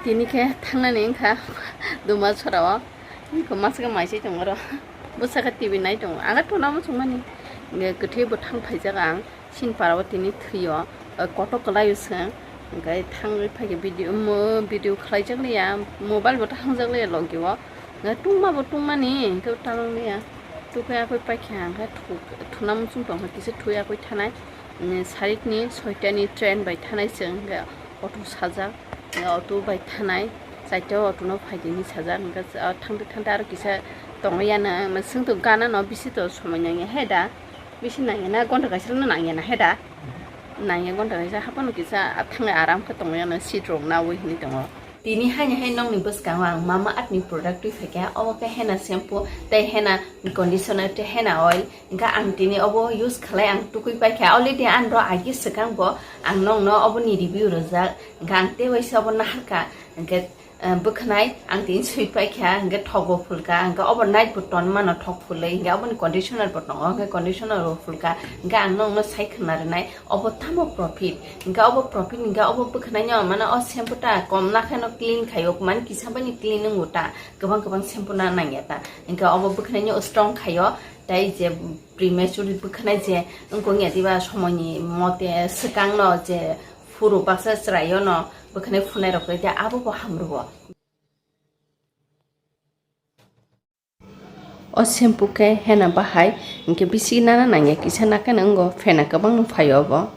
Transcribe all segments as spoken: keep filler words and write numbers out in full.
Tini khe thangnani wngkha Dumasora o. Wngkha masa khe maisai tongo oro. Bwsakhe T V nai tongo. Ang khe thuna muchungmani. Hwnkhe kwthwi bwthang phaijak ang. Sinpara o tini thwi o. O kotok kwlai o se. Hwnkhe thangwi phaikhe video, mo-, video khlaijak liya. Mobile bo ta hangjak liya logi o. Hwnkhe tungma bo tungmani. Hwnkhe talong liya. Tukhe akoi paikha ang khe thu-, thuna muchung tongkha kisa thwi akoi thanai. Side ni soita ni train bai thanai se hwnkhe auto sajak, auto bai thanai, chaita auto no phaidi hinwi sajak, hwnkhe thangte thangte aro kisa tongwi ya no, swngto gana no bisi to somoi nangya he da, bisi nangya na gonta kaisa no nangya na he da, nangya gonta kaisa haphano kisa thangwi aram khe tongwi ya no seat rok nawi hinwi tongo. Tini haino hai nokni bwskango ang Mama Earth ni product twi phaikha, omo khe henna shampoo tei henna conditioner tei henna oil. Hwnkhe ang tini obo use khlai ang tukui paikha, already ang ro agi swkang bo ang nokno oboni review rwjak, hwnkhe ang tei waisa obo naharkha, hwnkhe, eh, bwkhnai ang tini sui paikha, hwnkhe thok bo phulkha, hwnkhe obo night bo ton mano thok phulwi, hwnkhe oboni conditioner bo tongo, hwnkhe conditioner bo phulkha, hwnkhe ang nokno sai khna rwnai. Obo tamo profit? Hwnkhe obo profit hwnkhe obo bwkhwnaino mane o shampoo ta kom nakheno clean khaio, mane kisa bani clean wngo ta, kwbang kwbang shampoo na nangya ta. Hwnkhe obo bwkhwnaino strong khaio, tei je premature bwkhwnai je wngkha wngya diba somoini mote swkangno je phuru baksa chwraio no bwkhwnai phunai rok khe abo bo hamrwo. O shampoo khe hena bahai, hwnkhe bisi nana nangya kisa nakhe no wngo, phena kwbangno phaio obo.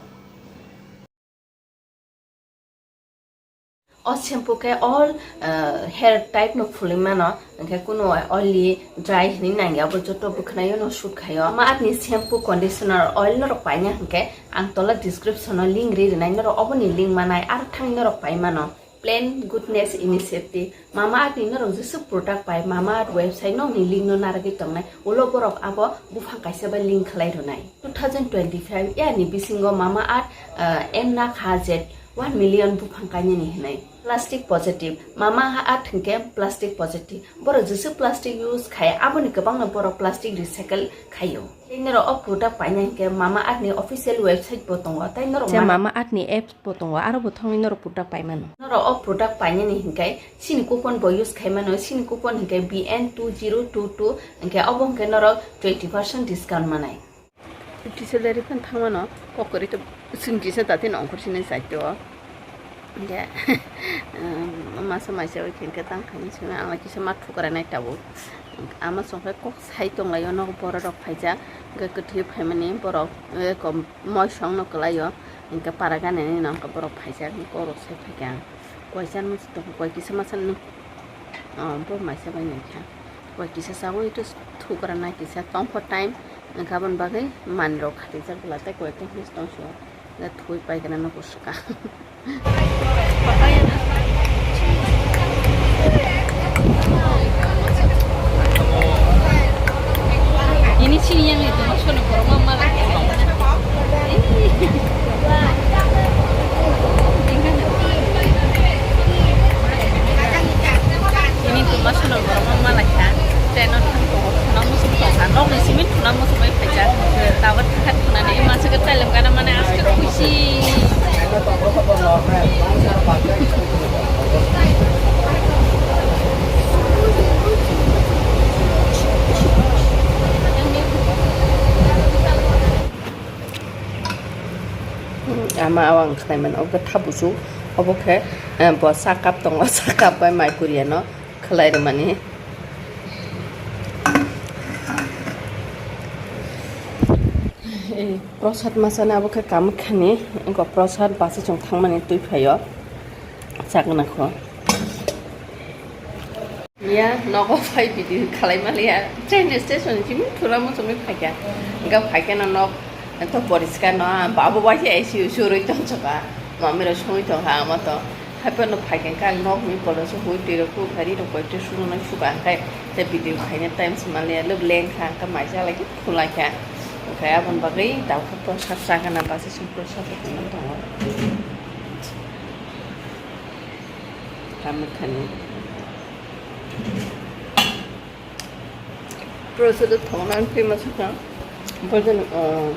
O shampoo khe all, uh, hair type no phulwi mano, hwnkhe kuno oily, dry hinwi nangya, abo joto bwkhwnaio no suit khaio. Mama Earth ni shampoo, conditioner, oil norok paina hwnkhe ang tola description o link ri rwnai, norok oboni link manai aro thangwi norok pai mano. Plan Goodness Initiative, Mama Earth ni norok jesuk product pai, Mama Earth website nokni link no narwgwi tongnai, ulo borok abo buphang kaisa bai link khlai rwnai. Two thousand twenty-five year ni bisingo Mama Earth, ah, aim nakha je one million buphang kainani hinwi. Plastic positive, Mama Earth hwnkhe plastic positive. Borok jesuk plastic use khai, aboni kwbangno borok plastic recycle khaio. Tei norok o product paina hinkhe Mama Earth ni official website bo tongo, tei norok je ma- Mama Earth ni apps bo tongo, aro bo thangwi norok product pai mano. Norok o product painani hinkhe chini coupon bo use khai mano, chini coupon hinkhe B N two zero two two, hinkhe obo hinkhe norok twenty percent discount manai. Fifty salary phan thangmano kok kwrwi to chwng kisa dati nongkhor sini side o. Hinkhe, um, masa maisa bai khe hinkhe tang khaini simi ang kisa ma thukra nai tabuk. Ama songkhe kok sai tonglaio, nogo borok rok phaijak, hinkhe kwthwi phaimani borok, eh, kom-, moisong no kwlaio, hinkhe para gana ni nongkhe borok phaijak, hinkhe oro sai phaikha ang. Koi chan muchung tongkha, koi kisa masa nung, oh, bo maisa bai nai kha. Koi kisa chawi to thukra nai kisa tongkho time, hinkhe aboni bagwi manwi rok khatijak bwla tei koi ekta hinwi tong sio. Thui paikha na nuko swkang. Ini sini yang itu, maksudnya borok ma mala. Ini tuh, maksudnya borok ma mala kha. Train o thang tongo, thuna muchung tongkha. Nokni simi thuna muchung bai phaijak. Tabuk thangkha thunani, masa khe chailem gana mane aske khusi. Ama awang khlai mano, obo khe thabusu, obo khe, eh, bo sa cup tongo, sa cup bai mai kuriya no. Khlai rwmani. Ei, prosad masani abo khe kamu khani, ego prosad basa chwng thangmani twi phaio. Chakna kho. Ya, nogo phai video khlai maliya. Train station simi thura mo chumi phaikha. Ga phaikha no nok to poriskar no, babu bai se A C u surui tong choka. Mami ro songwi tong ha, ama to. Haiphano phaikha khe ang nokni polo se hui twi rok kuk kari rok koi twi suno nai suka hwnkhe tei video khaina time se manliya, lok leng kha hwnkhe maisa lai khe khulai kha. Hwnkhe aboni bagwi dawkha prosad chagana basa se prosad rok wngwi tongo. Kamukhani. Prosado thongna phima sakha. Bojano, oh.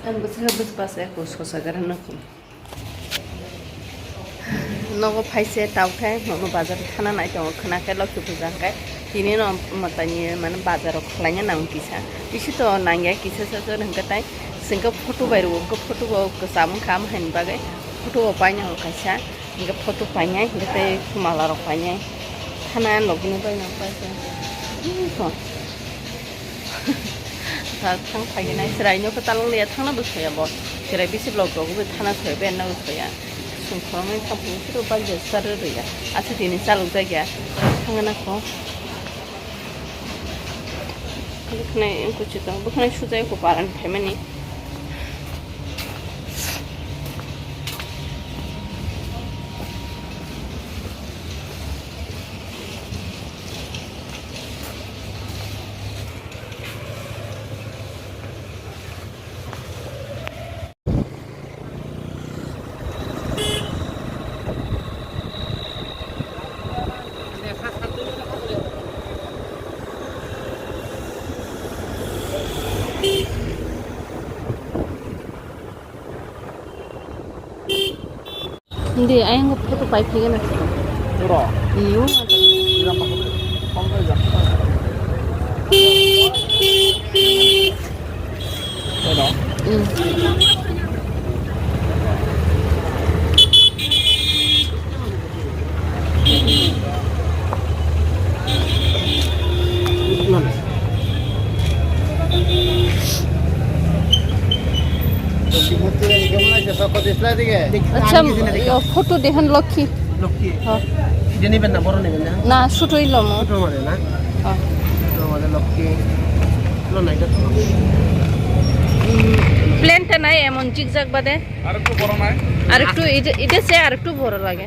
Ang bwswk bwswk basa ko sosa gara nukho. Nogo phaise tawkhe nono bazar thana nai tongo khwna khe lokhi puja hwnkhe tini no mwtaini mane bazaro khwlaina nang kisa bisi to nangya kisa sa sa hwnkhe tai sengkhe photo bai rwo hwnkhe photo bo kwcham wngkha am haini bagwi photo bo paina hwn kaisa hwnkhe photo painai hwnkhe tei mala rok painai thana nokni bai nang paisa. Thang phaikhe nai chwraino kwtal wngya thangna bo soya bo. Chwrai bisi block rok bo thana soya be na bo soya. Sung khoroknwi thang phuru phuru bike bai char rwya. Asa tini chalok jakya. Thangna kho. Bwkhwnai kuchi tong bwkhwnai sujai ko paran phaimani. Hindi, ayang ko photo pai phege na. Pura. Iyo. Pura pa. Pang ka ja. Ano? Mm. আচ্ছা, ইয়ো, ফটো দেখান লক্ষ্মী। লক্ষ্মী। হ্যাঁ। এটা নেবেন না, বড় নেবেন না? না, ছোটই লমু। ছোট মানে না? হ্যাঁ। ছোট মানে লক্ষ্মী। লো না, এটা তো। উম, প্লেনটা নাই, এমন জিগজাগ বাদে। আর একটু বড় নাই? আর একটু, এই যে, এটা সে আর একটু বড় লাগে।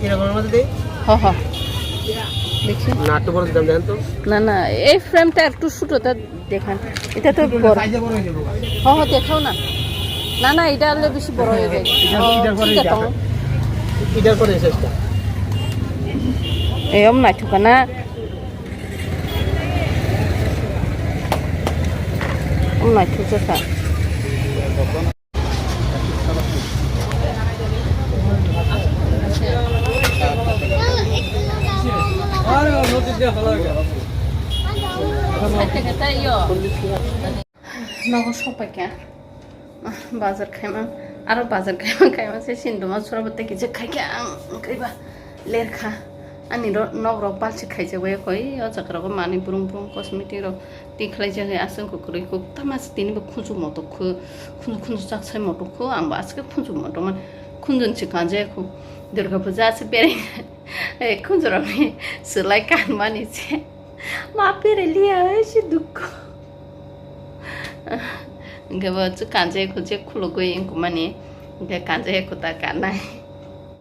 এরকম মধ্যে দেই? হ, হ। দেখি। না, একটু বড় দিতাম, দেখেন তো। না, না, এই ফ্রেমটা একটু ছোট, তা দেখেন। এটা তো বড়। সাইজে বড় হয়ে যাবে। হ, হ, দেখাও না। না, না, এটা হলে বেশি বড় হয়ে যায়। এটা, ও, এটা করে ঠিক আছে। এটা করে সাইজটা। এই, ওম না, ঠিক না। Omo naithok kha. Nogo sokpaikha. Bazar khaima, aro bazar khaima, khaima se sinduma sora bo tei kisa khaikha ang, kaiba lerkha. Ani ro-, nok rok balsi khaijak bai koi, o jaga rogo manwi brung brung cosmetic rok. Twi khlaijak hai aswk kwrwi kuk tama se tini bo khunju motok khu, khunju khunju chak sai motok khu, ang bo aswk khunju motok man khunju ni se kanjak khu. Durga puja aswk berai, eh, khunju rok ni swlai kanmani se ma berai liya hai se dukhu. Hwnkhe bo chwng kanjak khu je khulugwi wngkha mani, hwnkhe kanjak khu ta kanai.